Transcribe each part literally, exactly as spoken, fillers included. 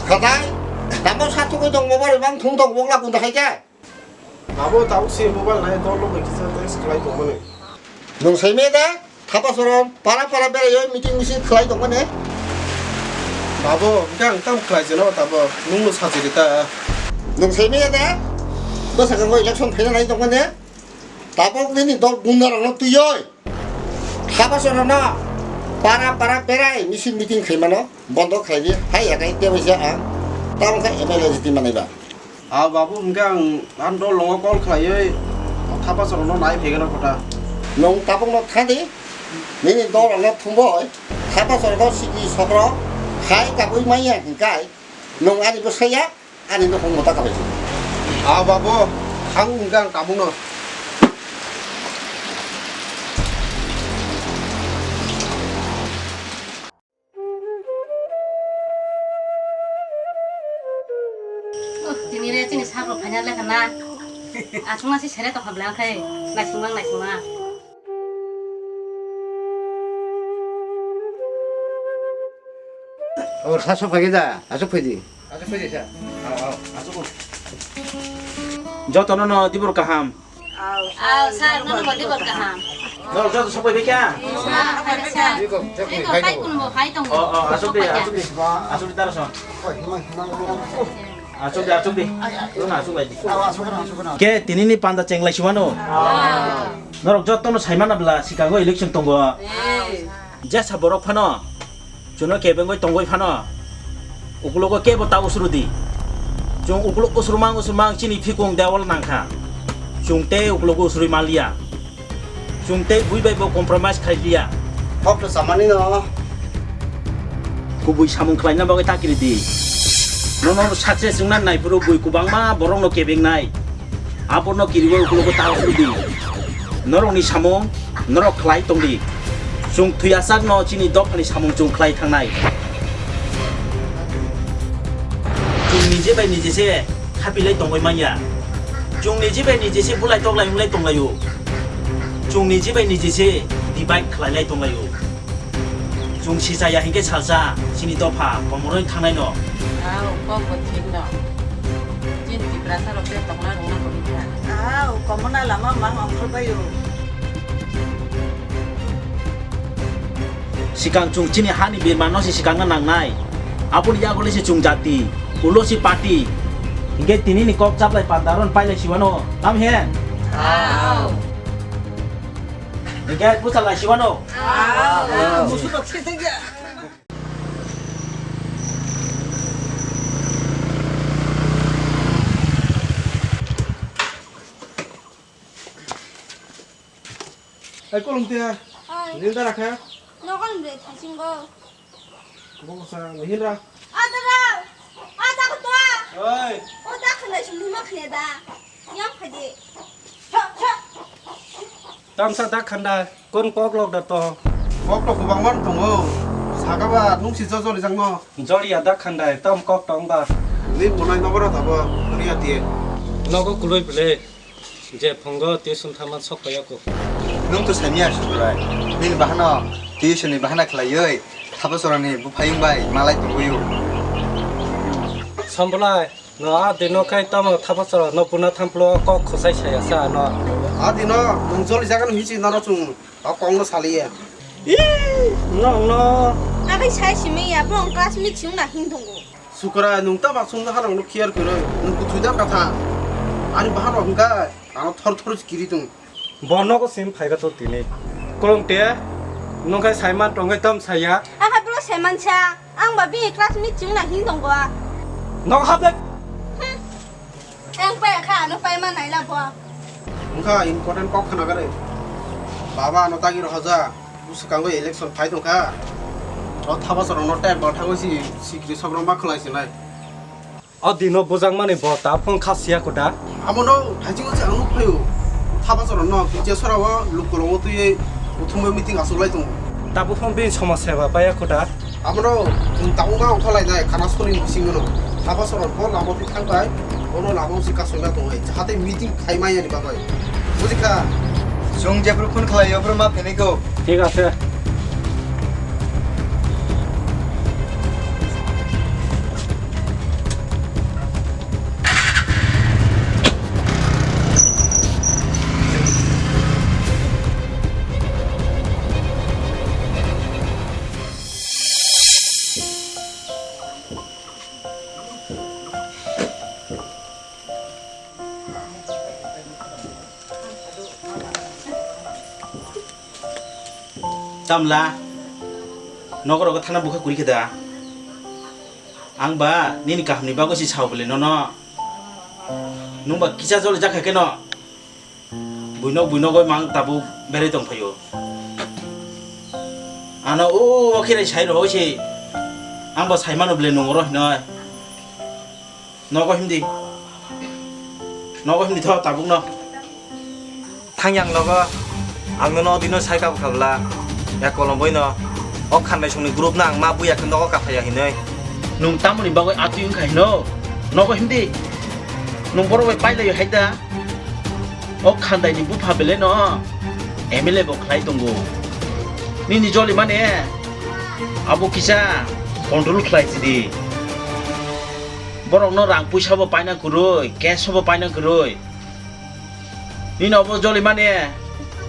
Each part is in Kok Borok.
Kadai, tamo satugwi tong mobile bang thung tong bokla kunda hai khe. Abo tabuk se mobile nai dol lok bai kisa text khlai tongmani. Nwng saimaya da, Thapasoron para para beraiwi meeting misil khlai tongmani. Babo, hwnkhe ang tamo khlai jeno tabuk, nwngno sajili ta. Nwng saimaya da, bwsakhe election phaina nai tongmani. Tabuk nini dol gunda rokno twiwi. Thapasoron no para para berai misil meeting khaimano bondo khlai di. Hai ya kai tebo se ang. Tamo khe M L A jiti manai ba. Ah, babu, hwnkhe ang, ang dol longo call khlaiwi Thapasoron no nai phegeno kota. Nwng tabuk no thadi. Nini dol no thumbo. Thapasoron no sigi sokro. Hai kabui maya hingkai. Nwng ani bwsaya. Ani nukhung mota kabai si. Ah, babo, thang wngkha ang tabukno. Oh, tini re chini sak rok phaina lekha na. Aswk ma si sere tongkha bwlai khe, naisingma naisingma. Or sa sok phai da, aswk phai di. Aswk phai di sa. Aw, aw, aswk. Jotono no dibor kaham. Aw, sir, no no dibor kaham. No, joto sok phai kha. Ah, sir. Riko, riko, pai kun bo, pai tong. Oh, oh, aswk di, aswk di. Aswk di, taro son. Aswk di, aswk di. Runa aswk lai di. Ke, tini ni panda chenglai siwano. Norok jotono saimana bla, Chicago election tongo. Jesa borok phano, chuno kebengoi tongoi phano, ukulogo kebo ta usuru di. Chung ukulok usuru mang, usuru mang, chini phikung dewal nangkha. Chung tei ukulogo usuri manliya. Chung tei bui bai bo compromise khai liya. Hok to samani no. Kubui samung khlaina bagwi ta kiri di. Nono success wngna nai phuru bui kubangma borokno kebengnai. Abono kiriwi ukulogo ta usuru di. Norokni samung norok khlai tongdi. Chwng thwi asakno chini dophani samung chwng khlai thangnai. Chwng nije bai nije se hapilai tongwi manya. Chwng nije bai nije se bulai toklai wnglai tonglaio. Chwng nije bai nije se divide khlailai tonglaio. Chwng si chaya hinkhe salsa chini dopha komoroi thangnai no. Au, kok bo thik no. Chini Tiprasa rok tei tongna rwngna kwrwi kha. Au, komona lama mang ongkhorbaio. Sikang chwng chini hani birma no se sikang na nangnai. Aboni yago le se chwng jati, ulo se party. Hinkhe tini ni kok chaplai panda ron pailai siwano. Tam he? Au. Hinkhe pucha lai siwano. Au. Musu rok se thangya. Ai, kolom tia. Ai. Nil dara kha. Nogon bre thasingo. Bo sa nihil ra. Adara. Ada ko to. Oi. O da khna sum ma khne da. Yang phadi. Cha, cha. Tamsa da khanda, kon kok lok da to. Kok to kubang man tongo. Saka ba nung si jo joli jang no. Joli ya da khanda, tam kok tong ba. Ni bunai nogo ra tabo, riya tie. Nogo kuloi bele. Je phongo tuition thaman sok paya ko. Nung to samiya sukurai. Nini bahano, tuition ni bahana khlaioi. Thapa sorani buphayung bai malai tubuyu. Sambolai, no a dino kai tamo thapa sora no puna thamplo kok khosai saya sa no. A dino nung joli jagan hisi naro chung. O kongno saliya. Ih, no, no. Akai sai simi ya, bong classmate sing na hing tongo. Sukra, nung ta ba sung na harang no care kuro. Nung kuthui da katha. Ani bahar hingka, ano thor thor kiri tung. Bo nogo sim phaiga to tini. Kolong te, nung kai saiman tongai tom saya. Akai bro saiman sa, ang ba bi classmate sing na hing tongo. Nogo hapek. Hmm. Ang pai kha, ano pai ma naila bo. Wngkha important kok khna gare. Baba ano tagi rohoja. Bwswkango election phai tongkha. O thapa sorong no tek bo thangwi si sikri sobrong ma khwlai sinai. O dino bujak mani bo ta phone kha siya kuda. Amo no thaijing se ang nuk phaio. Thapa sorong no kije sora o luk kolong o twi uthumwe meeting asuk lai tongo. Tabuk phone bin somas seba paya kuda. Abono chwng tabukma ongkhorlainai khana soni bisingono. Thapa sorok bo lama twi thangbai, bono lama wngsi kasongya tongnai, jahate meeting khaimai yani bagwi. Bujikha? Chwng jephru phone khlaio, aphru ma phiniko. Thik ase. Tamla, nogo rogo thana bukha kuri khe da. Ang ba nini kaham ni bagwi si sao bole nono. Nung ba kisa joli jakha khe no. Buino, buino goi mang tabuk berai tong phaio. Ano o, o khe rai sai rohoi se. Ang ba sai mano bole nung oro hinoi. Nogo himdi. Nogo himdi tho tabuk no. Thangyang logo. Ang nono odino sai kabo kabla. Ya kolom boino. O khandai songni group no ang ma buya khe nogo kaphaya hinoi. Nung tamoni bagwi atwi wngkha hino. Nogo himdi. Nung borok bai pailai hai da. O khandai ni bupha bele no M L A bo khlai tongo. Nini joli mane abo kisa control khlai sidi. Borok no rang puisa bo paina kwrwi, cash bo paina kwrwi. Nini obo joli mane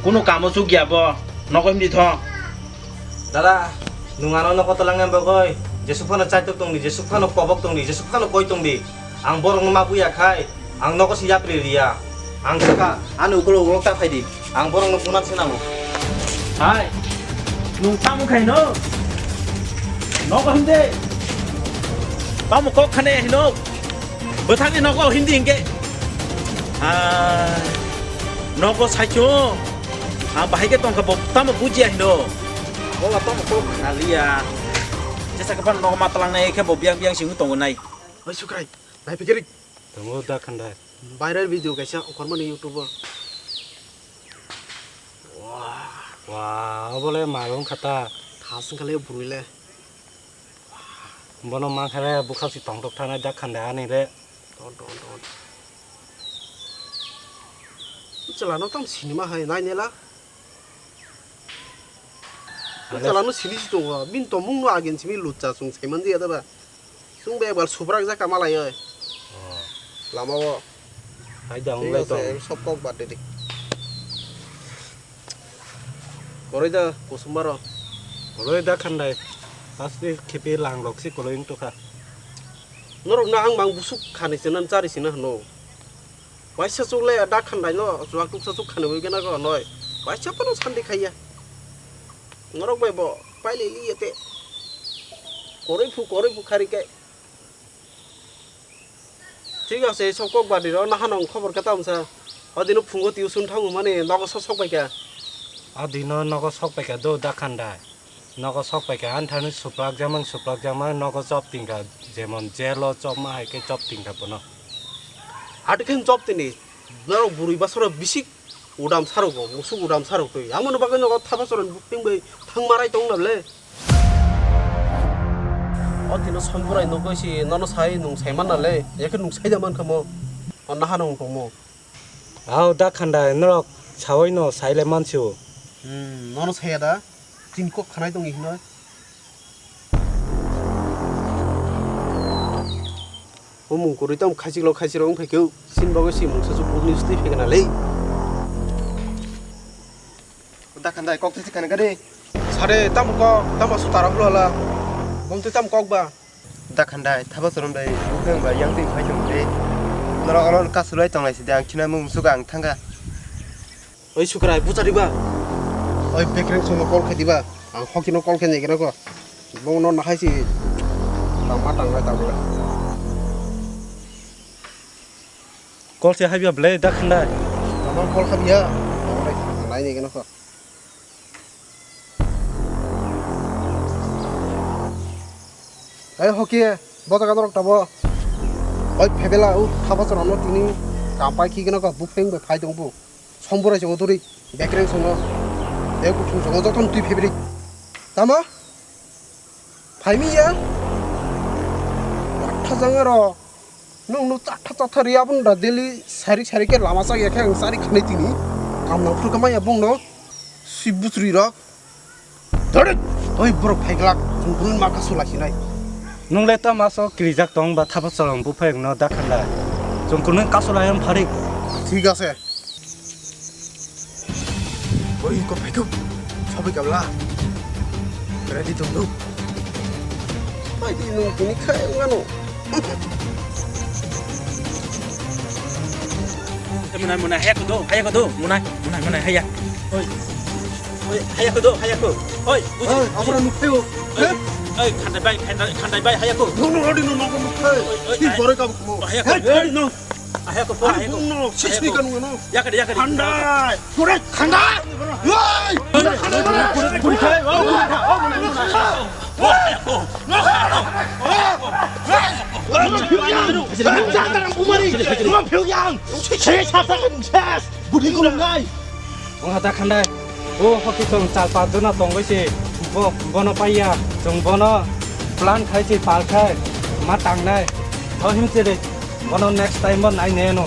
kunu kamo chuk ya bo. Nogo himdi tho. Dada, nwng ano nogo twlangna bagwi jesuk phano chaitok tongdi, jesuk phano kobok tongdi, jesuk phano koi tongdi. Ang borokno ma buya khai, ang nogo se yapri riya. Ang sakha, ani ukulok ukulok ta phaidi. Ang borokno bunan se nango. Hai, nwng tamo khai no? Nogo himdi. Tamo kok khane hino? Bwthangni nogo himdi hinkhe. Ah, nogo saichung. Ang bahai khe tongkha bo tamo bujiya hino. Bo ba tamo kok khaliya. Jesa khe phano nogo ma twlangnai khe bo biyang biyang simi tongo nai. Oi Sukrai, nai pikiri. Tongo da khandai. Viral video kaisa okormani YouTube o. Wah. Wah, obole ma wng khata. Thas wng khale bwrwi le. Bono mankha re, bwkhak si tongthok thana da khandai ani re. Ton, ton, ton. Chwla no tamo sinima hai nai nela. Chwla no sini si tongo. Bini tomung no agen simi lucha chung sai man dia da ba. Chung be bar subrak jaka malai oi. Oh. Lama o. Hai da, thik wng lai ase, tong. Sob kok bad de di. Koroi da kusum baro. Koroi da khandai. Pasti khipi lang rok si koroi wng tokha. Norok na ang mang busuk khani sinan chari sina hano. Waisa chuk le da khandai no, chuak tuksa chuk khani wi gana go noi. Waisa pano sandi khaiya. Norok bai bo pai le li yate. Koroi phu, koroi phu khari kai. Thik ase, sob kok badi ro, nahano ang khobor khe tamsa. O dino phungo tuition thango mani nogo sok sok bai kha. O dino nogo sok bai kha do da khandai. Nogo sok pai kha, ani thani suplak jamang, suplak jamang, nogo chop tingkha, jemon jelo chopma hai khe chop tingkha bono. Ati khe chop tini, norok bwrwi basoro bisik udam sarok go, musuk udam sarok twi. Amoni bagwi nogo thapa choron bupeng bai thang marai tong na le. O tino songborai nogoi si nono sai nung sai man na le, yakhe nung sai da man kha mo, o naha nung tong mo. Ao da khandai norok saui no sai le man sio. Hmm, nono sai ya da? Tin kok khanai tong hino. O mung kwrwi tamo khaisik lo khaisik rok wng phaikhe sin bagwi si mungsa su bukni stwi phaikhe na le. Da khandai kok twi khanai kade. Sare tamo kok, tamo su tara bwla la. Bom twi tamo kok ba. Da khandai thaba sorom bai bukhe wng bai yang twi phai tong le. Norok oro kasulai tong lai si de ang khina mung suka ang thanga. Oi Sukrai, bucha diba? Oi Bekreng songno call khe diba? Ang hoki no call khe nai gana ko. Bong no nahai si tangma tangnai tabule. Call se habya ble da khandai. Tamo call habya. Oi, nai nai gana ko. Ei hoki, bo jaga norok tabo. Oi phebela u thaba chorano tini kampai khi gana ko bupeng bai phai tong bu. Songborai chongo duri, bekreng chongo, bek kuthung chongo, jotono twi phebri. Tamo? Phaimi ya? Watha jang aro. Nung no chatha chatha ri abun da daily sari sari ke lama chak ya khe ang chari khanai tini. Kam nang phuru kama ya bung no. Si butri rok. Dori, oi borok phaiglak, chungkurun ma kasu lasinai. Nung le ta maso kirijak tong ba thapa cholong bu phai no da khandai. Chungkurun kasu lai ang pharik. Thik ase. Oi ko phaitu, sabai kabla. Ready tong du. Pai di nung tini khai ngano. Munai munai haya kudu, haya kudu, munai, munai munai haya. Oi. Oi, hayako do, hayako. Oi, buji. Oi, abra nukhayo. Oi, oi, khandai bai, khandai, khandai bai, hayako. No, no, no, no, no, no, no. Oi, oi, ti ai. Bore kam ko. Hayako. Hey, hey, no. Hayako, po, hayako. No, sisni kan no. Yakade, yakade. Khandai. Kore khandai. Oi. Wng ha ta khandai. O hoki chwng char panch jona tongwi se bo, bono paiya. Chwng bono plan khai se pal khai ma tangnai. Tho him se de bono next time bo nai ne no.